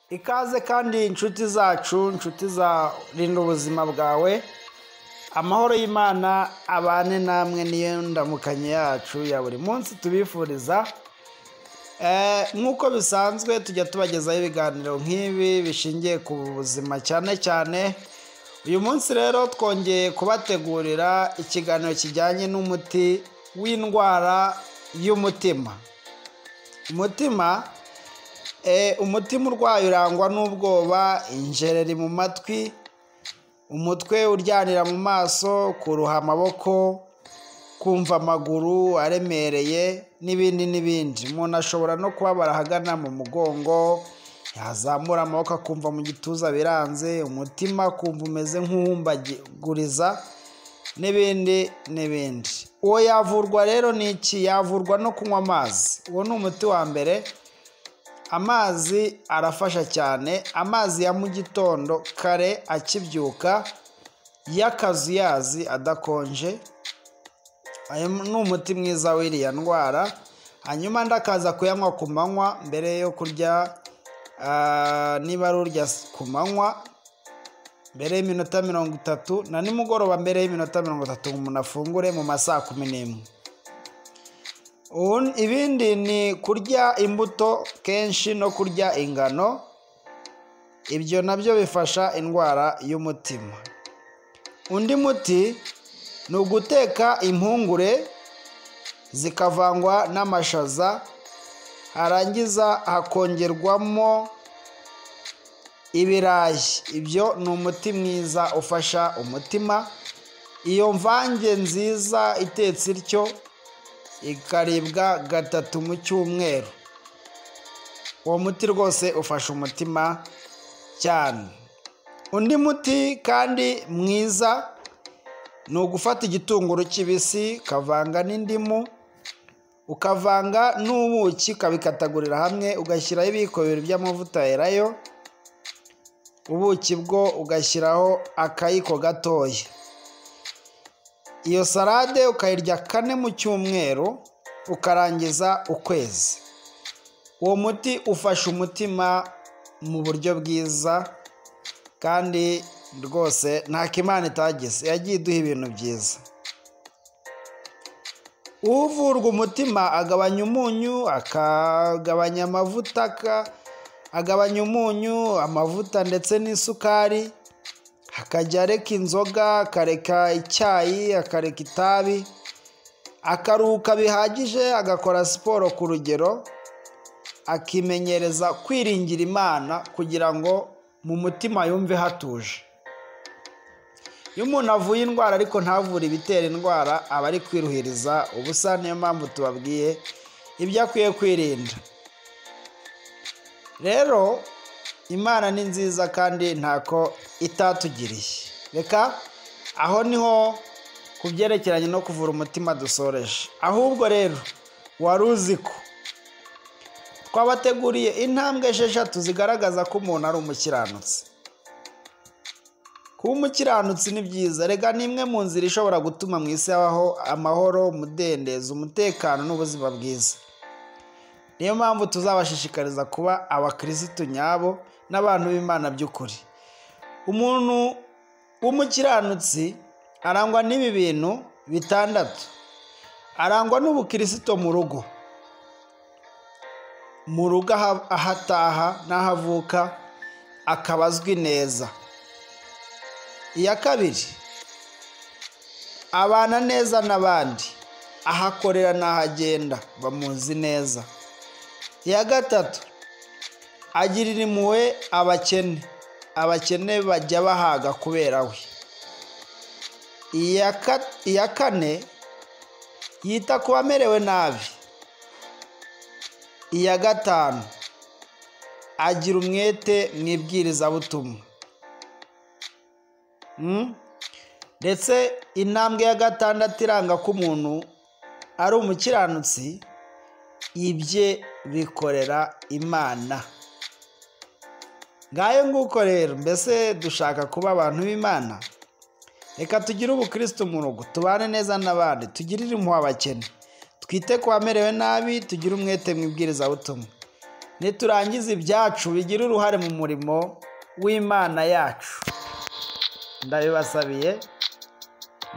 Ikaze kandi inshuti zacu, inshuti za Rinda Ubuzima Bwawe, amahoro y'Imana abane namwe, niyo ndamukanye yacu ya buri munsi tubifuriza. Nk'uko bisanzwe tujya tubagezaho ibiganiro nk'ibi bishingiye ku buzima cyane cyane. Uyu munsi rero twongeye kubategurira ikiganiro kijyanye n'umuti w'indwara y'umutima. Umutima urwaye urangwa n'ubwoba, injereri mu matwi, umutwe uryanira mu maso, kuruha amaboko, kumva amaguru aremereye n'ibindi n'ibindi. Umuntu ashobora no kubabara ahagana mu mugongo, yazamura amaboko akumva mu gituza biranze, umutima akumva umeze nk'uwumbaguriza n'ibindi n'ibindi. Uwo yavurwa rero ni iki? Yavurwa no kunywa amazi. Uwo ni umuti wa mbere. Amazi arafasha cyane. Amazi ya mu gitondo kare akibyuka, y'akazuyazi adakonje, ayo ni umuti mwiza w'iriya ndwara. Hanyuma andi akaza kuyanywa ku manywa mbere yo kurya, niba ari urya ku manywa mbere y'iminota 30, na nimugoroba mbere y'iminota 30 umuntu afungure mu ma saa 11. Ibindi ni kurya imbuto kenshi no kurya ingano, ibyo nabyo bifasha indwara y'umutima. Undi muti ni uguteka impungure zikavangwa n'amashaza, harangiza hakongerwamo ibirayi. Ibyo ni umuti mwiza ufasha umutima. Iyo mvange nziza itetse ityo ikaribwa 3 mu cyumweru. Uwo muti rwose ufasha umutima cyane. Undi muti kandi mwiza ni ugufata igitunguru kibisi ukavanga n'indimu, ukavanga n'ubuki, ukabikatagurira hamwe, ugashyiraho ibiyiko 2 by'amavuta elayo, ubuki bwo ugashyiraho akayiko gatoya. Iyo salade ukayirya 4 mu cyumweru, ukarangiza ukwezi. Uwo muti ufasha umutima mu buryo bwiza kandi rwose nta Imana itagize, yagiye iduha ibintu byiza. Uvurwa umutima agabanya umunyu, akagabanya amavuta, agabanya umunyu, amavuta ndetse n'isukari, akajya areka inzoga, akareka icyayi, akareka itabi, akaruhuka bihagije, agakora siporo ku rugero, akimenyereza kwiringira Imana kugira ngo mu mutima yumve hatuje. Iyo umuntu avuye indwara ariko ntavure ibitera indwara, aba ari kwiruhiriza ubusa. Niyo mpamvu tubabwiye ibyo akwiye kwirinda. Rero Imana ni nziza kandi ntako itatugiriye. Reka aho niho ku byerekeranye no kuvura umutima dusoreje. Ahubwo rero wari uzi ko twabateguriye intambwe 6 zigaragaza ko umuntu ari umukiranutsi. Kuba umukiranutsi ni byiza. Rega ni imwe mu nzira ishobora gutuma mu isi habaho amahoro, umudendezo, umutekano n'ubuzima bwiza. Niyo mpamvu tuzabashishikariza kuba abakirisitu nyabo n'abantu b'Imana by'ukuri. Umuntu w'umukiranutsi arangwa n'ibi bintu 6. Arangwa n'ubukirisito mu rugo. Mu rugo aho ataha n'aho avuka akaba azwi neza. Iya kabiri, abana neza n'abandi, aho akorera n'aho agenda bamuzi neza. Iya gatatu, agirira impuhwe abakene, abakene bajya bahaga kubera we. Iya kane, yita ku bamerewe nabi. Iya gatanu, agira umwete mu ibwirizabutumwa. Ndetse intambwe ya 6 iranga ko umuntu ari umukiranutsi, ibye bikorera Imana. Ngayo nguko rero, mbese dushaka kuba abantu b'Imana. Reka tugire ubukristo mu rugo, tubane neza n'abandi, tugirire impuhwe abakene, twite ku bamerewe nabi, tugire umwete mu ibwirizabutumwa. Niturangiza ibyacu bigira uruhare mu murimo w'Imana yacu. Ndabibasabiye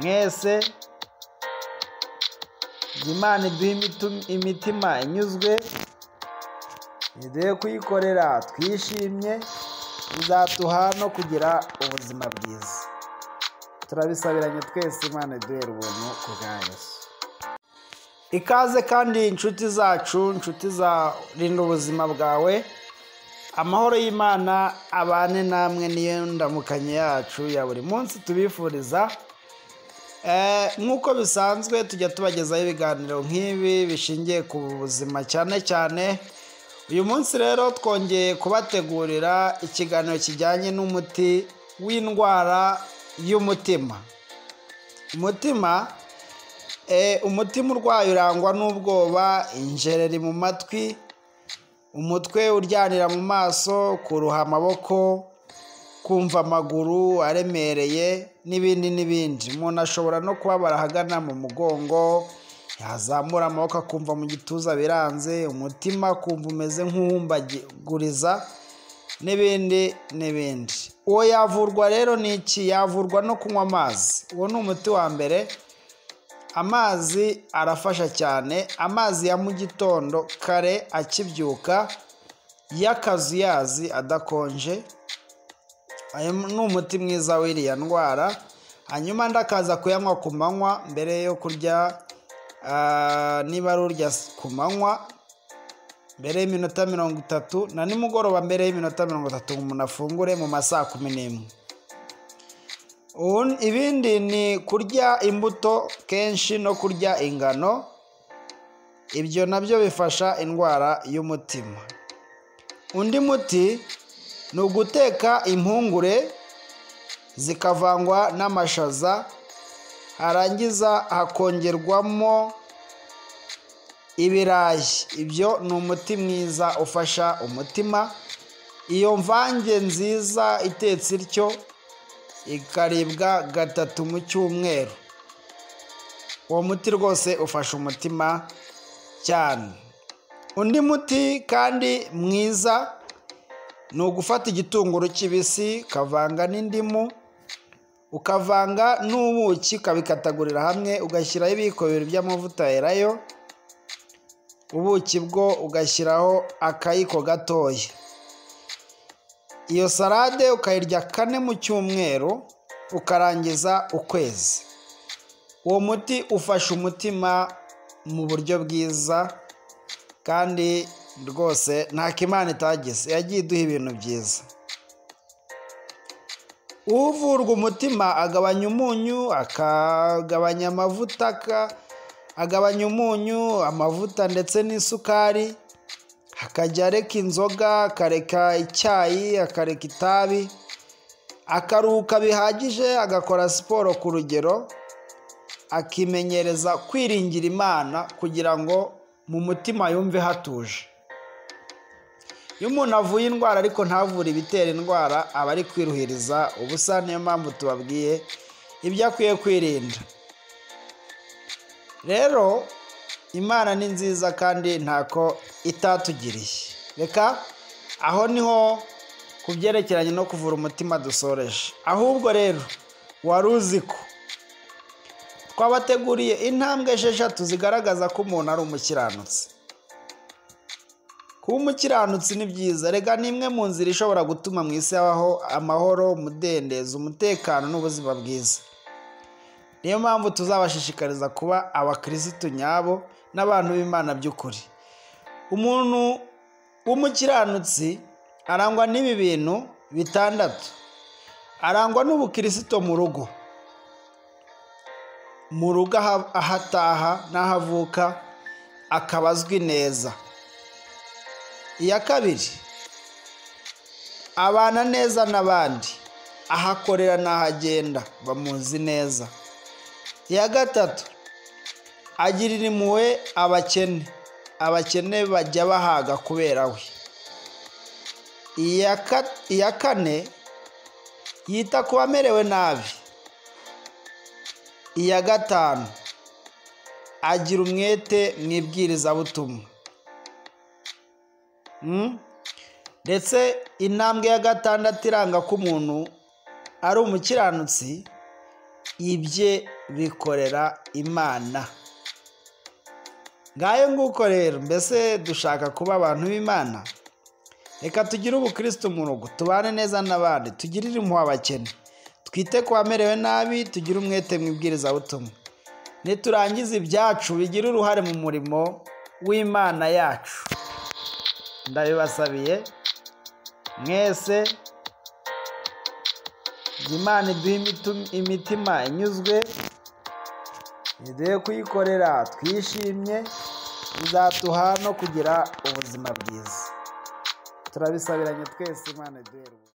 mwese, Imana iduhe imitima inyuzwe, iduhe kuyikorera twishimye, bizatuha no kugira ubuzima bwiza. Turabisabiranye twese, Imana iduhere ubuntu ku bwa Yesu. Ikaze kandi inshuti zacu, inshuti za Rinda Ubuzima Bwawe, amahoro y'Imana abane namwe, niyo ndamukanye yacu ya buri munsi tubifuriza. Nk'uko bisanzwe tujya tubagezaho ibiganiro nk'ibi bishingiye ku buzima cyane cyane. Uyu munsi rero twongeye kubategurira ikiganiro kijyanye n'umuti w'indwara y'umutima. Umutima urwaye urangwa n'ubwoba, injereri mu matwi, umutwe uryanira mu maso, kuruha amaboko, kumva amaguru aremereye n'ibindi n'ibindi. Umuntu ashobora no kubabara ahagana mu mugongo, yazamura amaboko akumva mu gituza biranze, umutima akumva umeze nk'uwumbaguriza n'ibindi n'ibindi. Uwo yavurwa rero ni iki? Yavurwa no kunywa amazi. Uwo ni umuti wa mbere. Amazi arafasha cyane. Amazi ya mu gitondo kare akibyuka, y'akazuyazi adakonje, ayo ni umuti mwiza w'iriya ndwara. Hanyuma ndakaza kuyanywa ku manywa mbere yo kurya, niba ari urya ku manywa mbere y'iminota 30, na nimugoroba mbere y'iminota 30 umuntu afungure mu masaha 11. Ibindi ni kurya imbuto kenshi no kurya ingano, ibyo nabyo bifasha indwara y'umutima. Undi muti ni uguteka impungure zikavangwa n'amashaza, harangiza hakongerwamo ibirayi. Ibyo ni umuti mwiza ufasha umutima. Iyo mvange nziza itetse ityo ikaribwa 3 mu cyumweru. Uwo muti rwose ufasha umutima cyane. Undi muti kandi mwiza ni ugufata igitunguru kibisi ukavanga n'indimu, ukavanga n'ubuki, ukabikatagurira hamwe, ugashyiraho ibiyiko 2 by'amavuta elayo, ubuki bwo ugashyiraho akayiko gatoya. Iyo salade ukayirya 4 mu cyumweru, ukarangiza ukwezi. Uwo muti ufasha umutima mu buryo bwiza kandi rwose nta Imana itagize, yagiye iduha ibintu byiza. Uvurwa umutima agabanya umunyu, akagabanya amavuta, agabanya umunyu, amavuta ndetse n'isukari, akajya areka inzoga, akareka icyayi, akareka itabi, akaruhuka bihagije, agakora siporo ku rugero, akimenyereza kwiringira Imana kugira ngo mu mutima yumve hatuje. Iyo umuntu avuye indwara ariko ntavure ibitera indwara, aba ari kwiruhiriza ubusa. Niyo mpamvu tubabwiye ibyo akwiye kwirinda. Rero Imana ni nziza kandi ntako itatugiriye. Reka aho niho ku byerekeranye no kuvura umutima dusoreje. Ahubwo rero wari uzi ko twabateguriye intambwe 6 zigaragaza ko umuntu ari umukiranutsi. Kuba umukiranutsi ni byiza, rega ni imwe mu nzira ishobora gutuma mu isi habaho amahoro, umudendezo, umutekano n'ubuzima bwiza. Niyo mpamvu tuzabashishikariza kuba abakirisitu nyabo n'abantu b'Imana by'ukuri. Umuntu w'umukiranutsi arangwa n'ibi bintu 6. Arangwa n'ubukirisito mu rugo, mu rugo aho ataha n'aho avuka akaba azwi neza. Iya kabiri, abana neza n'abandi, aho akorera n'aho agenda bamuzi neza. Iya gatatu, agirira impuhwe abakene, abakene bajya bahaga kubera we. Iya kane, yita ku bamerewe nabi. Iya gatanu, agira umwete mu ibwirizabutumwa. Ndetse intambwe ya gatandatu iranga ko umuntu ari umukiranutsi, ibye bikorera Imana. Ngayo nguko rero, mbese dushaka kuba abantu b'Imana? Reka tugire ubukristo mu rugo, tubane neza n'abandi, tugirire impuhwe abakene, twite ku bamerewe nabi, tugire umwete mu ibwirizabutumwa. Niturangiza ibyacu bigire uruhare mu murimo w'Imana yacu. Ndabibasabiye mwese, Imana iduhe imitima inyuzwe, iduhe kuyikorera twishimye, izaduha no kugira ubuzima bwiza. Turabisabiranye twese, Imana iduhere.